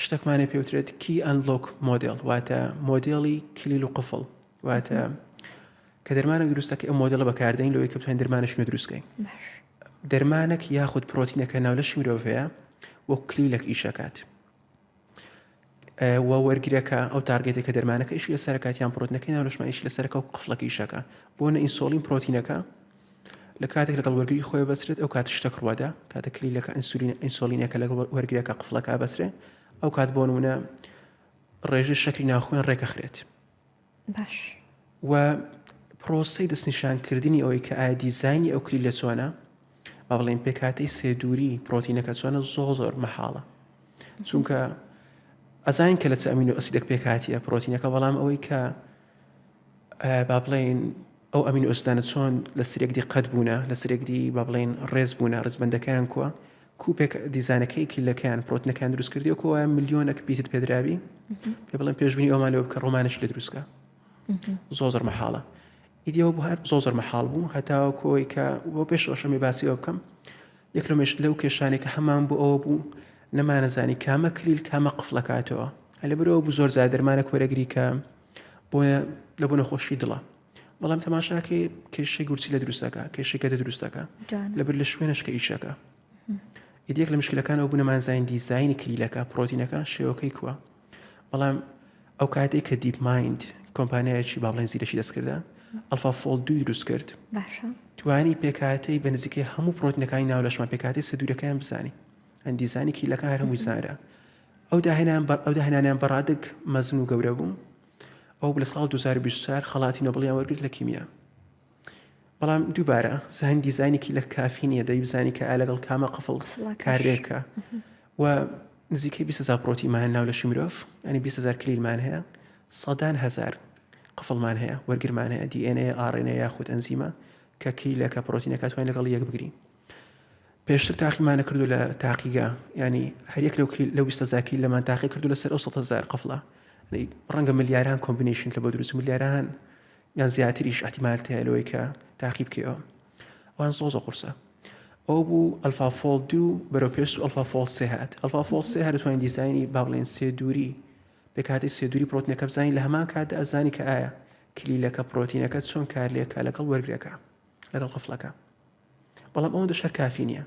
شتەکمانێ پێوترێت key and lock model واتە مۆدێڵی کلیل و قفڵ واتە کە دەرمانێک دروستەکەی ئەو مۆدێڵە بەکاردێنین لەوەی کە بتوانین دەرمانێکی نوێ دروست کەین دەرمانێک یاخود پرۆتینەکە ناو لەشی مرۆڤ هەیە وەک کلیلێک ئیشەکات و وەرگرەکە ئەو target ێک کە دەرمانەکە ئیشی لەسەرکات یان پرۆتینەکەی ناو لەشمان ئیش لەسەرەکە و قفڵەکە ئیشەکە بۆ نە ئینسۆلین پرۆتینەکە لە کاتێک لەگەڵ وەرگری خۆی بەسرێت ئەو کات شتەک ڕوەدا کاتە کلیلەکە ئینسولین ئینسۆلینەکە لەگەڵ وەرگرەکە قفڵەکە بەسرێ ئەو کات بۆ نمونە ڕێژەی شەکری ناوخوێن ڕێکەخرێت باش. و پرۆسەی دەستنیشانکردنی ئەوەی کە ئایا دیزاینی ئەو کلیلە چۆنە با بڵێین پێکهاتەی سێ دووری پرۆتینەکە چۆنە زۆر زۆر مەحاڵە چونکە ئەزانین کە لە چ amino acid ێک پێکهاتیە پرۆتینەکە بەڵام ئەوەی کە با بڵێین ئەو amino acid انە چۆن لە سرێکدی قەت بوونە لە سرێکدی با بڵێین ڕێز بوونە ڕزبەندەکەیان کووە کو پێک دیزانەکەی کلیلەکەیان پرۆتینەکان دروست کردی وەکو وایە ملیۆنێک بیتت پێدراوی پێ بڵێن پێشبینی ئەومان لەوە بکە ڕۆمانش لێ دروستکە زۆر زۆر مەحاڵە ئیدیەوە بۆ هەر زۆر زۆر مەحاڵ بوو هەتاوەکۆی کە بۆ پێش ئەوشەمی باسی ئەوە بکەم یەک لە مێشک لەو کێشانێک کە هەمان بۆ ئەوە بوو نەمانەزانی کامە کلیل کامە قفڵەکاتەوە لەبەرەوە بوو زۆر جار دەرمانە وەرەگری کە بۆیە لە بۆ نەخۆشی دڵە بەڵام تەماشاکەی کێشەی گورچیلە دروستەکە کێشەی گەدە دروستەکە لەبەر لە شوێنش کە ئیشەکە ئیدیەک لە مشکلەکان ئەو بوونەمانزانین دیزایانی کلیلەکە پرۆتینەکە شێوەکەی کووە بەڵام ئەو کاتێک کە دیپ مایند کۆمپانیایەکی با بڵێن زیرەکی دەستکردە ئەلفا فۆڵد دووی دروست کرد باشە توانی پێکهاتەی بە نزیکەی هەموو پرۆتینەکانی ناو لەشمان پێکهاتەی سەدوورەکەیان بزانی ئەن دیزانی کلیلەکان هەر هەمووی زانرا ئەو داهێنان ئەو داهێنانیان بەڕادگ مەزن و گەورە بوو ئەو لە ساڵ 2024 خەڵاتی نۆبڵیان وەرگرت لە کیمیا بەڵام دووبارە زان دیزانی کلیلە کافی نییە دەی بزانی کە ئا لەگەڵ کامە قفڵ کارێکە و نزیکەی 20هزار پرۆتینمان ناو لەشی مرۆڤ ینی 20هزار کلیلمان هەیە سەدان هەزار قفڵمان هەیە وەرگرمان هەیە DNA RNA یاخود ئەنزیمە کە کلیلەکە پرۆتینەکە توانین لەگەڵ یەک بگرین پێشتر تاقیمانە کردو لە تاقیگە ینی هەریەک لەو لەو 20هزار کلیلەمان تاقی کردو لەسەر ئەو 100هزار قفڵە ڕەنگە ملیاران combination لە بۆ دروست ملیاران یان زیاتریش احتیمال تەیە لەوەی کە تاقی بکەیەوە ئەوان زۆر زۆر قورسە ئەو بوو ئەلفا فۆڵ دوو بەرەو پێش و ئەلفا فۆڵ سێ هات ئەلفا فۆڵ سێ هەر توانین دیزاینی با بڵێن سێ دووری پێکهاتەی سێ دووری پرۆتینەکە بزانین لە هەمان کاتدا ئەزانی کە ئایا کلیلەکە پرۆتینەکە چۆن کارلێکە لەگەڵ وەرگرەکە لەگەڵ قفڵەکە بەڵام ئەوەندە شەر کافی نییە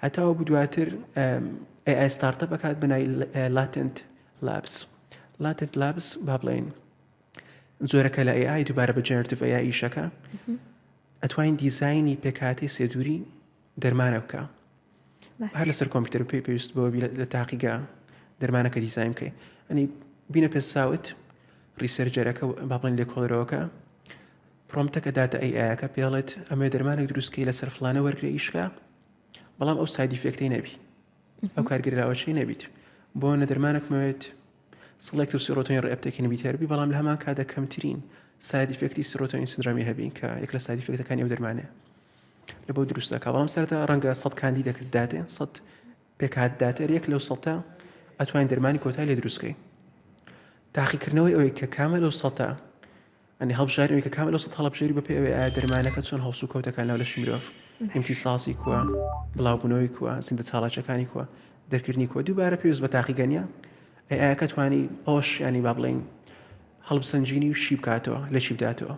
هەتاوە بوو دواتر AI startup بکات بەناوی Latent Labs Latent Labs با بڵێین جۆرەکە لە AI دووبارە بە generative AI ئیشەکە ئەتوانین دیزایانی پێکهاتەی سێدووری دەرمانە بکە هەر لەسەر کۆمپیوتەر پێی پێویست بۆ لە تاقیگە دەرمانەکە دیزاین بکەی ئەنی بینە پێ ساوت researcher ەکە با بڵێن لێکۆڵەرەوەکە prompt ەکە داتە AI ەکە پێڵێت ئەمێ دەرمانێک دروستکەی لەسەر فلانە وەرگرە ئیشکە بەڵام ئەو side effect ەی نەبی ئەو کارگەراوەچەی نەبیت بۆ نە دەرمانێکمەوێت selective serotonin reuptake inhibitor بی بەڵام لە هەمان کاتدا کەمترین side effect ی serotonin syndrome ی هەبین کە یەک لە side effect ەکانی ئەو دەرمانەیە لە بۆ دروست دەکا بەڵام سەرەتا ڕەنگە سەد کاندیدەکت داتێ سەد پێکهات داتێر یەک لەو سەتە ئەتوانین دەرمانی کۆتای لێ دروستکەین تاقیکردنەوەی ئەوەی کە کامە لەو سەتە ئەنی هەڵبژاری ئەوەی کە کامە لەو سەت هەڵبژێری بەپێی ئەوەی ئایا دەرمانەکە چۆن هەڵسوکەوتەکان ناو لەشی مرۆڤ ئیمتیساسی کووە بڵاوبوونەوەی کووە زیندە چاڵاکیەکانی کووە دەرکردنی کووە دووبارە پێویست بە تاقیگە نییە ئەی ئایا توانی ئەوەش ینی با بڵێین هەڵبسەنجینی و شی بکاتەوە لە چی بداتەوە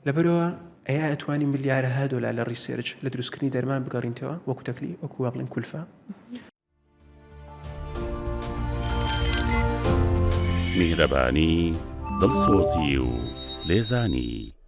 لەبەرەوە ئەیا ئەتوانی ملیارەها دۆلار لە research لە دروستکردنی دەرمان بگەڕینتەوە وەکو تەکلی وەکو وا بڵێن کولفە. میهرەبانی، دڵسۆزی و لێزانی.